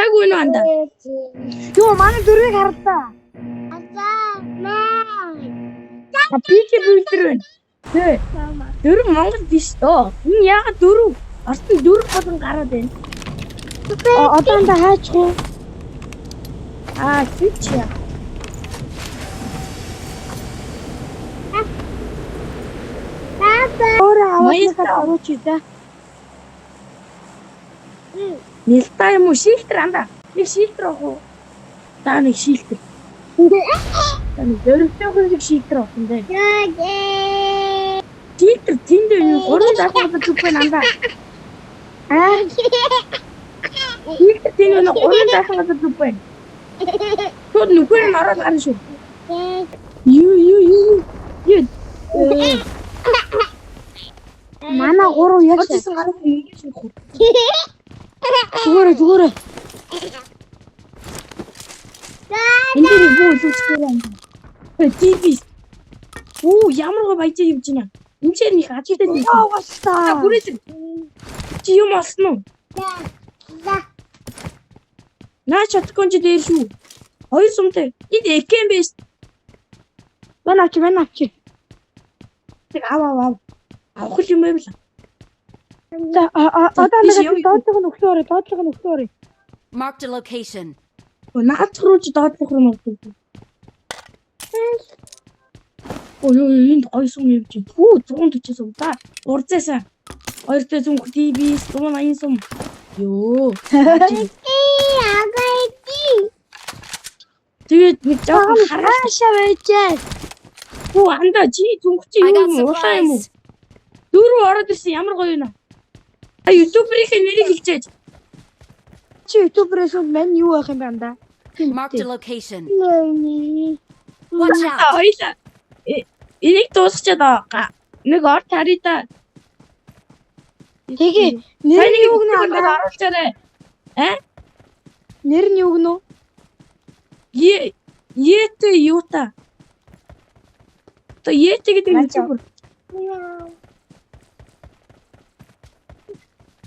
Галтаагүй нөө анда. Юу манай дөрвийг харлаа. А би чи бүлдэр байна. Тэ. Дөрөв Монгол биш. Оо энэ яагаад дөрөв? Орсон дөрөв болон гараад байна. Одоо анда хаачих уу? Аа чи чи яа. Өөрөө Баярлалаа. аваасныхаа оруулж да. Нэлта юм уу? Шилтер анда. Нэг шилтер авах уу? За нэг шилтер. За нэг дөрөвтэй хүн шиг шилтер авах юм дээ. Шилтер тэнд байна. Гурван залуу зүг байна анда. Аа Шилтер тэнд байна. Гурван залуу зүг байна. Шууд нүхээр нь ороод гарна шүү. Юу юу юу юу. Юу. манай гурав яг Орж исэн гарах юм шиг хүү. зүгээрээ зүгээрээ. Энд дээр бүү үлүүчтэй байна. ТV. Оо ямар гоо баяжаа юм чинь. Энд чинь их ажигтай юм. Яа угаасаа. Бүрээс чи юм олсон уу? Наа чадахгүй чи дээр шүү. Хоёр сумтай. Энд экэн биш. Мэн авчи мэн авчи. Тэг ав ав ав. Авах юм байвал. За одоо Тийш нэг явъя. доотлох нь өглөө орой доотлох нь өглөө орой. Marked a location. Наац руу чи доотлох руу ордог. Ой ой энд гоё сум юм чи. Пүү 140 сум та. Урзаасаа. Хоёр дэ зүнх DB 180 сум. Йоо. Тэгээд нэг жоохон хараа. Хаашаа байжээ. Пүү анда чи зүнх чи I юу got юм улаан юм уу? supplies. Дөрөв ороод ирсэн ямар гоё юм. А ютуберийн нэрийг хэлчихэж. Чи ютуберээс мань юу байх юм бэ анда? Marked a location. Watch out. Хоёлаа. Энийг дуусчаад аа. Нэг орд харъя да. Тэгээ нэр нь юу гэнэ анда? Оруулчаарай. А? Нэр нь юу гэнэ? Е Етэ юута. То Етэ гэдэг Наач. ютубер.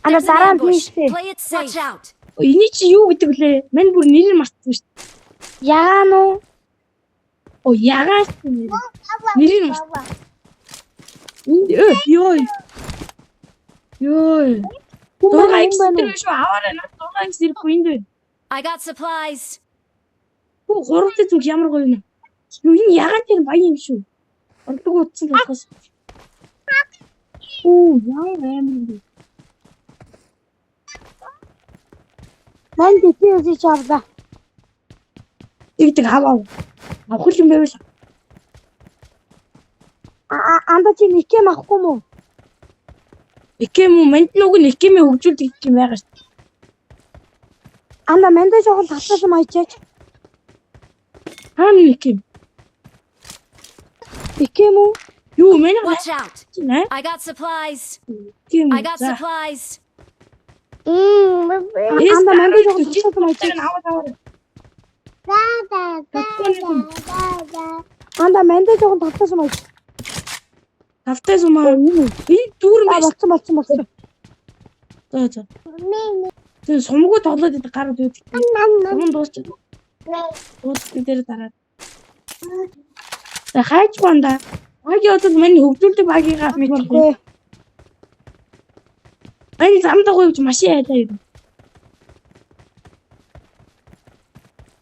Анда There's an дараа нь ambush. тийштэй. Play it safe. Watch out. Эний чи юу гэдэг лээ? Мань бүр нэрийг мартсан шүү дээ. Ягаан уу? О ягаан шүү нэр. Нэрийг мартсан. Энд ёо. Ёо. Хүн Дурга байна X хүн байна тэр шүү аваарай. Наад дурга X ирэхгүй энд байна. I got supplies. Хүү гуравтай зүг ямар гоё юм. Юу энэ ягаан тэр баян юм шүү. Орлого утсан болохоос. Оо ямар амар юм бэ? уу? Мань дипээс чи авлаа. Тэг тэг ав ав. Авах юм байвал А анда чи никэм авахгүй мүү? Экэм үү манд нүг нь экэмээ хөгжүүлдэг юм байгаа шүү. Анда мандаа жоохон татсан маячаач. Хаана экэм? Икэм үү? Юу мэн Watch out. чинь аа? I got supplies. Тийм. I got supplies. Анда мандаа жоохон татсан маячаач. Аваа аваа. Анда мандаа жоохон татсан маяч. Тавтай сум аа. Энэ дүүрэн А байж. болцсон болцсон болцсон. За за. Тэр сумгуу тоглоод идэг гараад өгдөг. Сум дуусчих. Дуусчих дээр дараад. За хайж банда. Багийн бол мань хөгжүүлдэг багийнхаа Мэдгүй. Мань замд гоё гэж машин айлаа юм.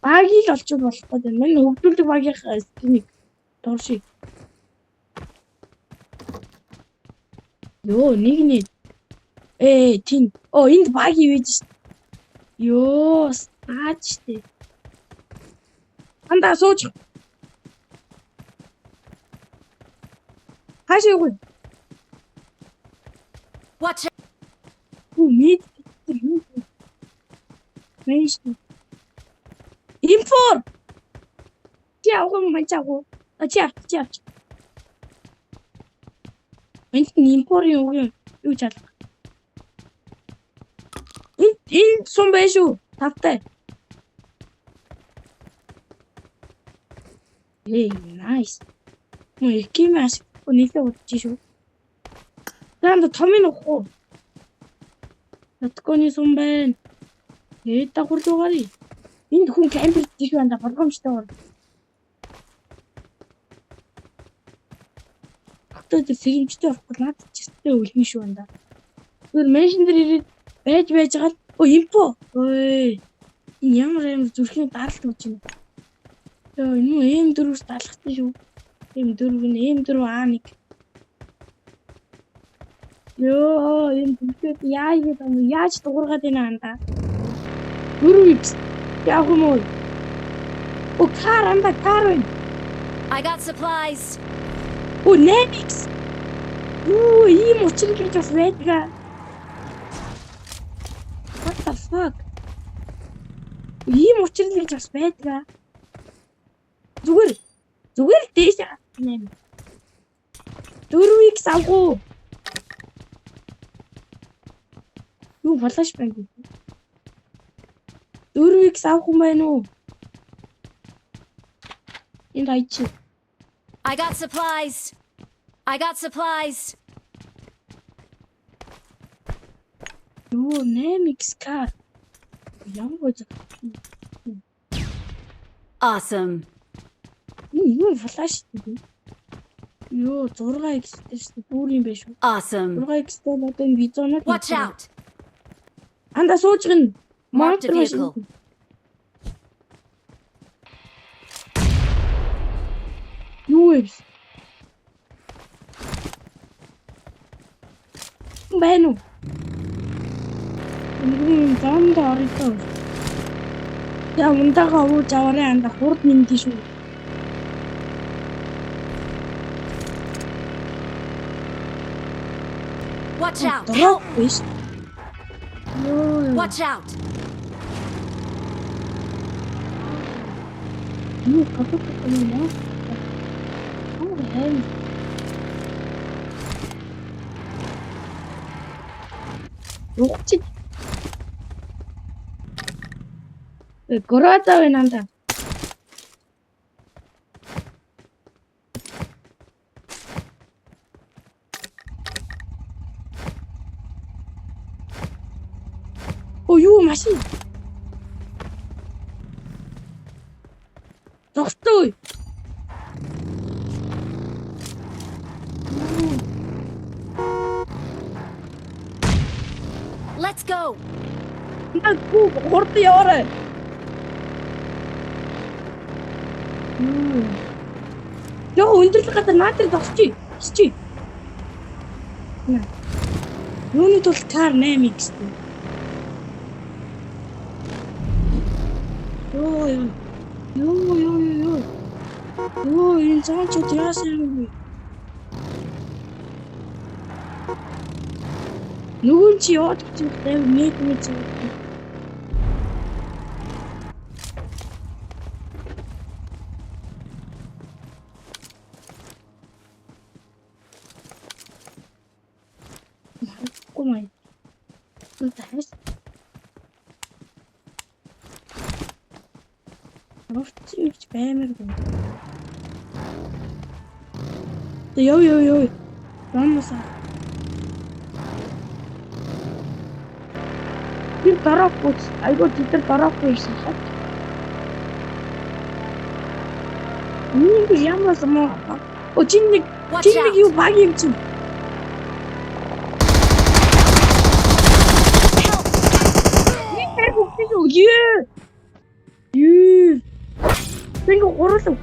Багийг л олчих болох гэдэг. Мань хөгжүүлдэг багийнхаа скинийг дуршиг. Йоо, нэг нэ. Ээ, тийм. Оо, энд баг ивэж шт. Йоо, стаач штэ. Анда сууч. Хаашаа явах вэ? Watch out. Хүү мэд юу вэ? Мэш. Инфор. Чи авах юм манч авах уу? А чи авч чи авч. Энд нь импорын үг юм юу чалга. Энэ энэ сум байх шүү. Тавтай. Эй, nice. Мөн эким ашиглахгүй нийлээ удаж шүү. Таанд томын уухгүй. Татконы сум байна. Тэгээд давхар руугаарь. Энд хүн camper дэх байна болгоомжтойгоор. Одоо тэр сэрэмжтэй болохгүй наад ч өстэй өлгөн шүү анда. Тэр mansion дээр ирээд байж байж байгаа л өө импо. Ой. Энэ ямар ямар зүрхний даралт гэж байна. Йоо энэ M4-өөс далахсан шүү. M4 гэнэ M4 A1. Йоо энэ зүрхээ яа хийгээд байгаа юм яаж дуургаад байна анда. 4X яг юм уу? О кар анда кар байна. I got supplies. О 8X. Юу ийм учрал гэж бас байдаг. What the fuck? Ийм учрал гэж бас байдаг. Зүгээр зүгээр л дээш 8. 4X авах уу? Юу болоош байна бэ? 4X авах юм байна уу? Энд хайчих. I got supplies. I got supplies. Юу 8X car. Ямар гоо. Awesome. Энэ юу flash гэдэг. Юу 6X дээр шүү дээ. Бүр юм байна шүү. Awesome. 6X-тэй одоо энэ визонод Watch out. Анда сууж гин. Marked a Монстр машин. vehicle. Юу вэ? Байна уу? Нэг зонд орё. Я ундаага ууж аваарай анда хурд нэмдэж шүү. Watch out. Drop биш. Йоо. Watch out. Юу гадаг юм аа? Аа хайм. Ругч. Гроза байна анда. Оо юу машин? Зогстой. Let's go. Наа гүү хурд яваарай. Юу. Яа өндөрлөг газар наа тэр зогсчих. Зогсчих. Наа. Юуны тулд кар 8X дээ. Йоо ёо. Йоо ёо ёо ёо. Йоо энэ зоончууд яасан юм бэ? Нөгөө нь чи яваад өгчих амар нэг нэг зүг. Харахгүй маа. Тахис. Орч юуч баймаргүй. Йоо йоо ёо. Намсаа. Би дараагүй айгуу тэд нар дараагүй ирсэн хаа. Нэг ямар юм аа. О чи нэг Watch чи нэг out. юу баг юм чинь. Help. Нэг тэр хөвгсөн шүү. Ее. Ее. Ингээ гурлаа өгсөн.